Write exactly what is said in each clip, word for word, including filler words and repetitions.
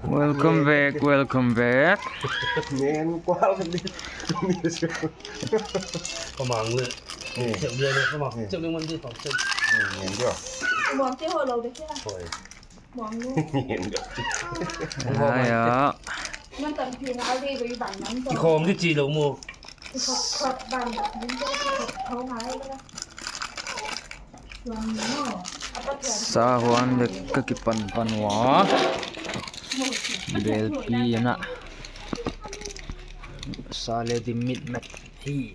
Welcome back, welcome back. Ngen kual kan di. Ka mang le. Ni. Chep dia le ka mang. Ni. Chep dia man di pang chep. Ni, ngen dia. Mang te ho lo de kya? Hoi. Mang le. Ngen dia. Ai ya. Man tan phi na le go i ban man to. Khom di chi lo mo. Sa huan dek ka kipan pan ua. Belpi ana. Sa le di mit met hi.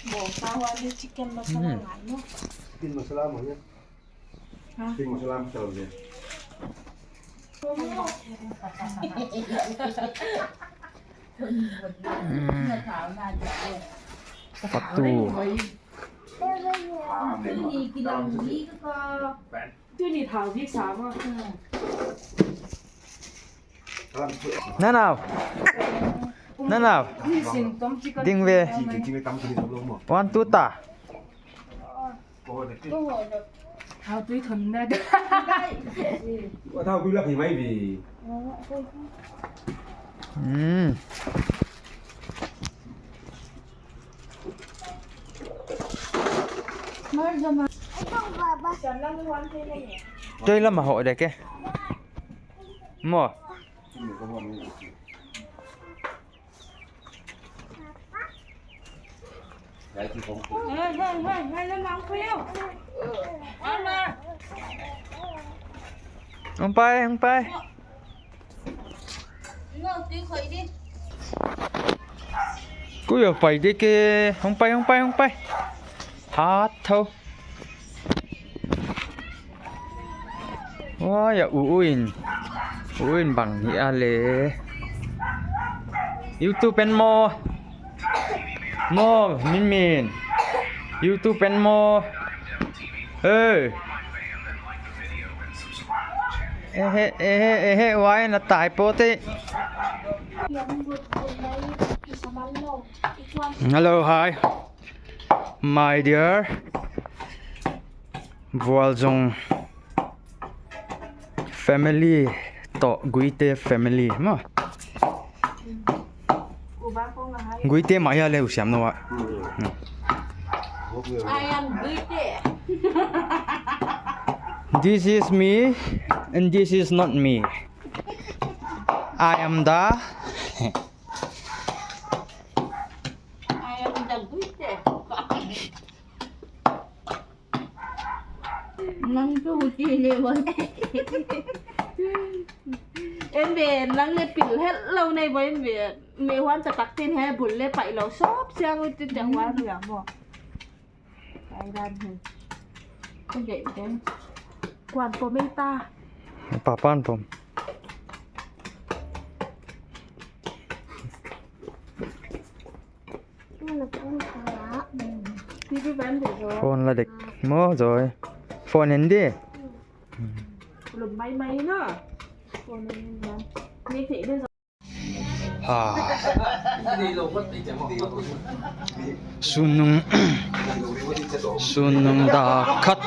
Bo, sa huan dek chicken masala ngai no. Chicken masala mo ya. Chicken masala masala dia. Hmm. Fatu. Tuni thau bik sa ma. Nanau. Nanau. Ding ve. One, two ta. Thau tui thon na. Thau tui lak hi mai vi. Hmm. Tui lam a hoh dek e. Mo. Hong pai, hong pai. Koi a pai dek e, hong pai, hong pai, hong pai. Hat thou. Wah, ya u u in. U u in bang hi a le. YouTube en mo. Mo, Min Min. YouTube en mo. Hey. Ehe, ehe, ehe, wai na tai po te. Hello, hi. My dear, Vualzong family toh Guite family maw. Guite mah hia le u siam nou a. I am Guite. This is me and this is not me. I am the I am the Guite. Nang tu huti le wan. Em be, nang le pil hel lou nei bo em be. Me huan ta tak tin he bul le pai lou sop siang u ti te huan ya mo. Pai dan he. Ko ge den. Kuan pom ei ta. Pa pan pom. Phone la dek maw Joy. Phone en di. Lum mai mai na. Phone en di. Ni thei de. Ha. Sun nung, sun nung dak khat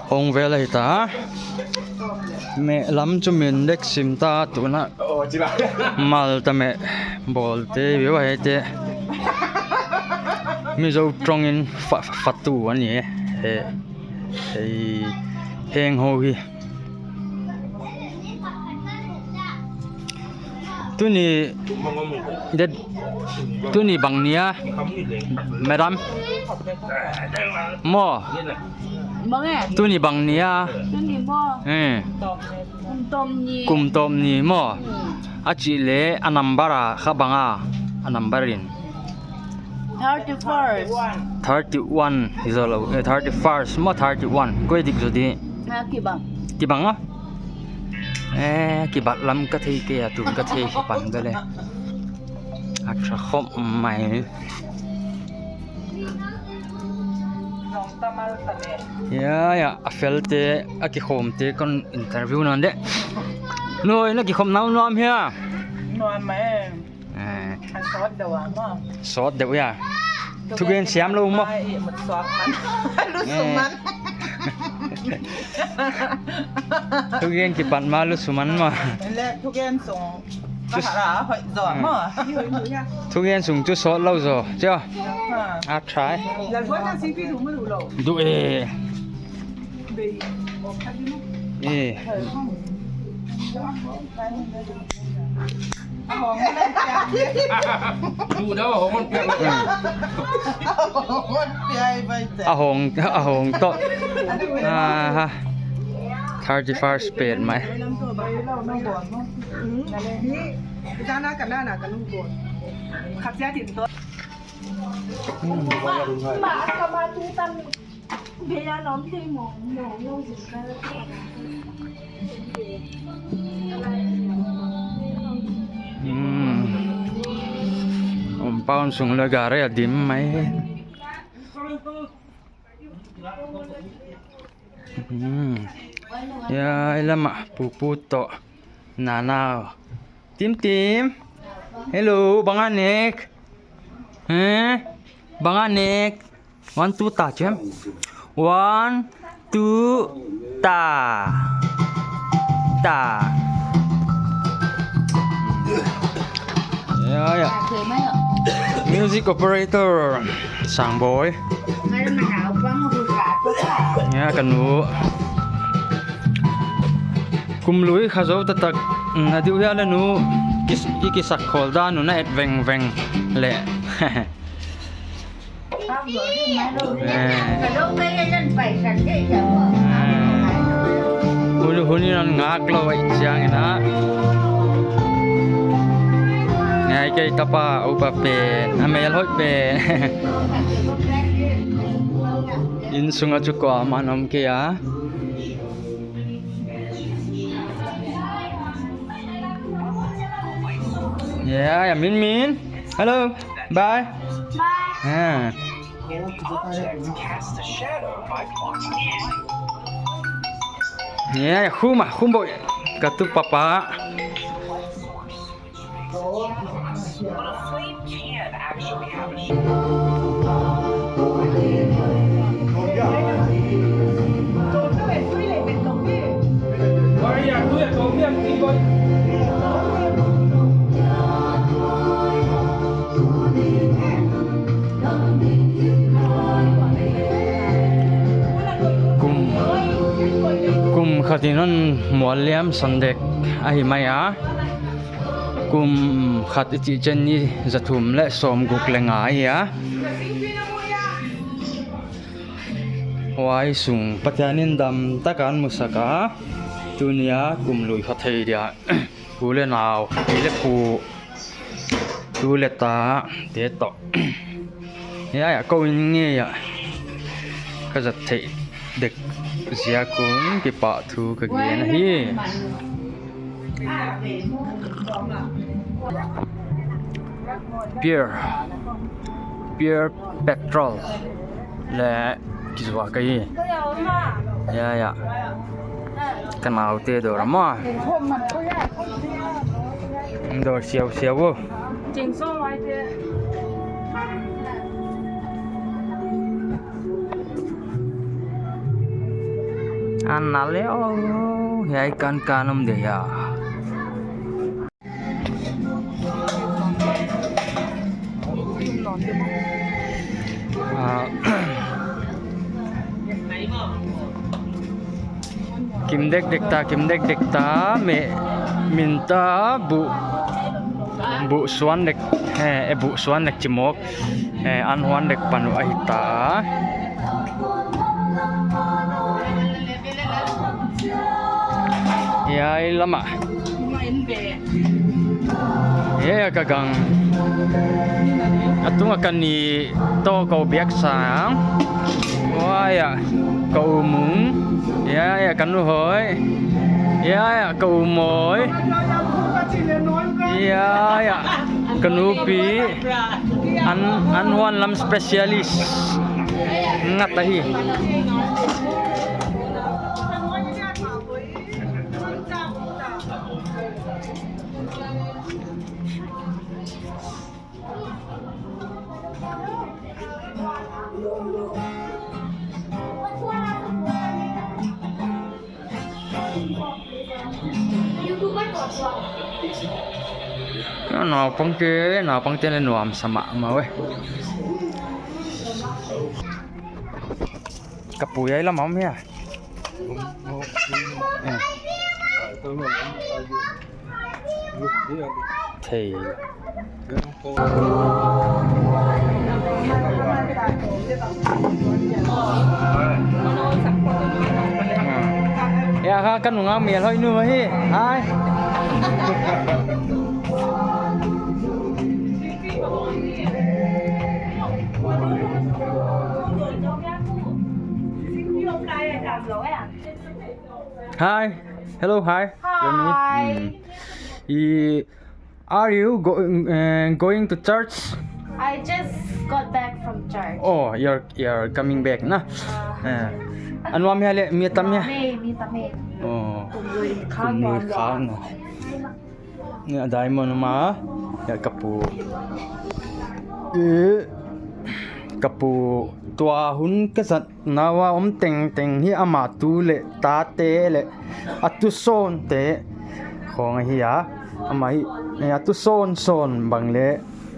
hong vel ahi ta. Meh lam chu min dek sim ta tuna. Mal ta meh bawl te viu ahi te. Mizo tawng in fa, fa, fatu a ni e. He, he, heng ho hi. Tuni, det, tuni bang ni a, madam? Maw. Bang e? Tuni bang ni a? Tuni maw? Eh. Kum tawm ni. Kum tawm ni maw? Hmm. A chih leh a number a kha bang a, a number in. Thirty-first. Thirty-one hi zaw lou, eh, thirty-first maw thirty-one. Koi dik zaw di. Ah, kibang. Kibang a? Eh, kibat lam ka thei kei a, tun ka thei kipan ka le. A tha khop mai. Ya, ya, a fel te, a kikhawm te kon interview nawn de. Noi, na kikhawm nau nuam hia? Nuam mai. Eh. An sawt deuh a maw. Sawt deuh ia. Thugen siam lou maw. Ai, mut suak man. Lusuk man. Thugen kipan malu suman ma. Le thugen sung. Ka hara hoi zo mo. Thugen sung chu sawt lou zo. Chia. A try. Du e. E. Duh deuh a hong hon piak. A hong, a hong toh. Aha. Thirty-first pet mai. Hmm. Compound sung le gari a dim mai. Hmm. Ya, i lam ah pupu toh nana. Tim Tim. Hello, bang a nek. Eh? Bang a nek. One, two, ta, chem. One, two, ta. Ta. Ya, ya. Music operator, Sangboi. Ya, ka nu. Kum lui kha zou taktak na diu hia le nu. Kis-, i kisak khol dan nu na et vengveng le. Eh. Hun, hun in a ngak lou ai chiang in a. Ngai kei tapa upa pen, a mel hoih pen. Inn sung a chu kuamah om kei a. Ya, ya, Min Min. Hello. Bye. Bye. Ah. Ya, ya, khum a, khum boi. Ka tu papa. Kum, kum khat in hon mual liam san dek ahi mai a. Kum khat i chih chiang in zathum le sawmguk le nga ahi a. Huai sung Pathian in dam tak a hon musak a. Tuni a kum lui kha thei dia. Pu le nau, pi le pu, tu le ta te toh. Ya, ya, kou in nge ya. Ka zat theih dek ziak un kipahthu ka gen ahi. Beer. Beer petrol. Le kizuak ahi. Ya, ya. Ka naute dawr a maw. Dawr siausiau uh. An na le o, hiai kan kan om de ya. Ah, kim dekdek ta, kim dekdek ta, me, min ta, bu, bu suan dek, eh, eh, bu suan dek chimok, eh, an huan dek panu ahi ta. Hiai lam ah. Hiai a ka gang. A tung a ka ni toh kou biak sang. Huai a ka u mung. Hiai a ka nu hoi. Hiai a ka u moi. Hiai a ka nu pi. An, an huan lam specialist. Ngat ahi. Naupangte, naupangte leh nuamsa mahmah ve. Ka pu ei lam om hia. Eh. Thei. Ya, ha, ka nungak mel hoih nu hi. Hai. Hi. Hello, hi. Hi. Yummy. Mm. I, are you go, uh, going to church? I just got back from church. Oh, you're, you're coming back, na? Uh. Eh. A nuam hia leh, mi tam hia? Mi tam e. Oh. Kum lui kha. Kum lui kha na. Ni a diamond ma, ya ka pu. Eh, ka pu tua hun ka zat na ua om tengteng hi ama tu leh tate leh a tu sawnte khong ahi a. Ama hi, eh, a tu sawnsawn bang leh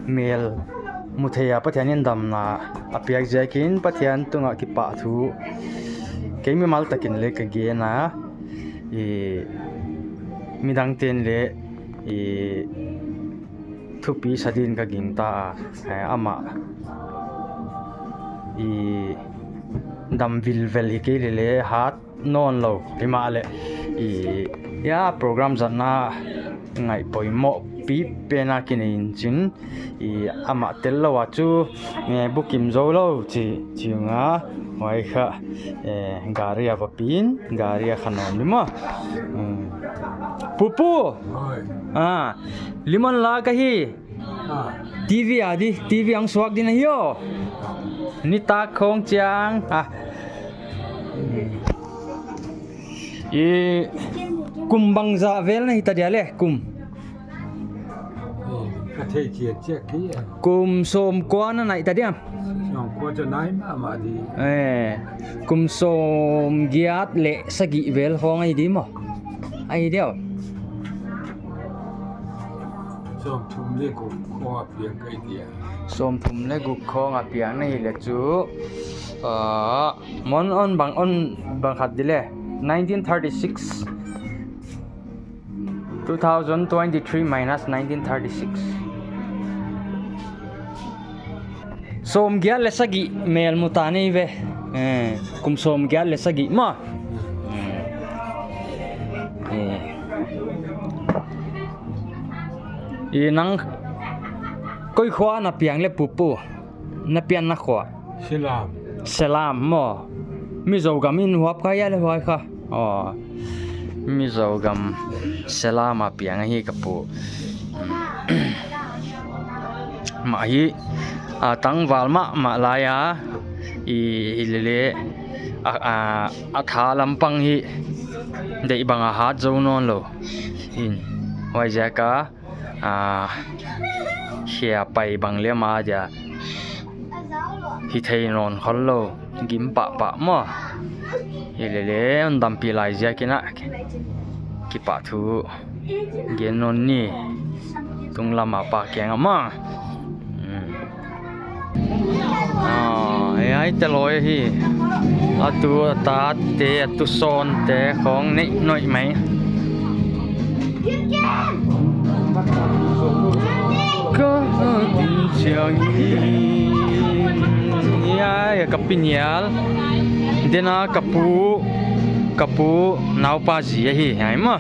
mel mu thei a Pathian in damna a piak ziakin Pathian tungah kipahthu kei mimal takin leng ka gen a. I, midangte'n leng, i, thupi sa din ka gingta a, eh, amah, i, dam vilvel hi kei leh leng hat nawn lou, himahleh, i, ya, program zatna ngaih poimoh pi pen a kinei in chin, i, amah tel lou a chu, eh, bukim zou lou chi, chi nga, huai kha, eh, gari a va pi in, gari a kha nawn di maw. Hmm. Pupu! Hoi. Ah, limon la ka hi. Ah. T V a di, T V ang suak di na hi aw. Nitak khong chiang. Ah. I, kum bangzah vel na hita dia leh, kum. Eh, ka thei chiat chiat kei a. Kum sawmkua na nai ta diam? Sawmkua chu nai mahmah di. Eh, kum sawmgiat leh sagih vel khong ahi di maw? Ahi di aw. Sawmthum leh guk khong a piang ka hi dia. Sawmthum leh guk khong a piang na hi leh chu, ah, mon on bang on bang khat di leh. Nineteen thirty-six. Two thousand twenty-three minus nineteen thirty-six. Sawmgiat leh sagih mel mu ta nei ve. Eh, kum sawmgiat leh sagih maw. Eh. I nang koi khua na piang leh pupu? Na pianna khua? Selam. Selam maw. Mizo gam in huap kha hia leh huai kha? Oh. Mizo gam Selam a piang ahi ka pu. Mah hi, a, tangval mahmah lai a, i, i lele, a, a, a tha lampang hi, deih bang a hat zou nawn lou. In, huaiziak a, ah, hia pai bang leh ma dia hi thei nawn khol lou, gim pahpah maw. Hi lele, hon dampi lai ziakin a kipahthu gen nawn ni, tunglam a pa kiang a maw. Hmm. Ah, hiai te lawi hi. A tu a tate, a tu sawnte khong nei noih mai. Ka din chiang hi. Hiai, ka pinial. Dena ka pu, ka pu naupa zi ahi, hiai maw.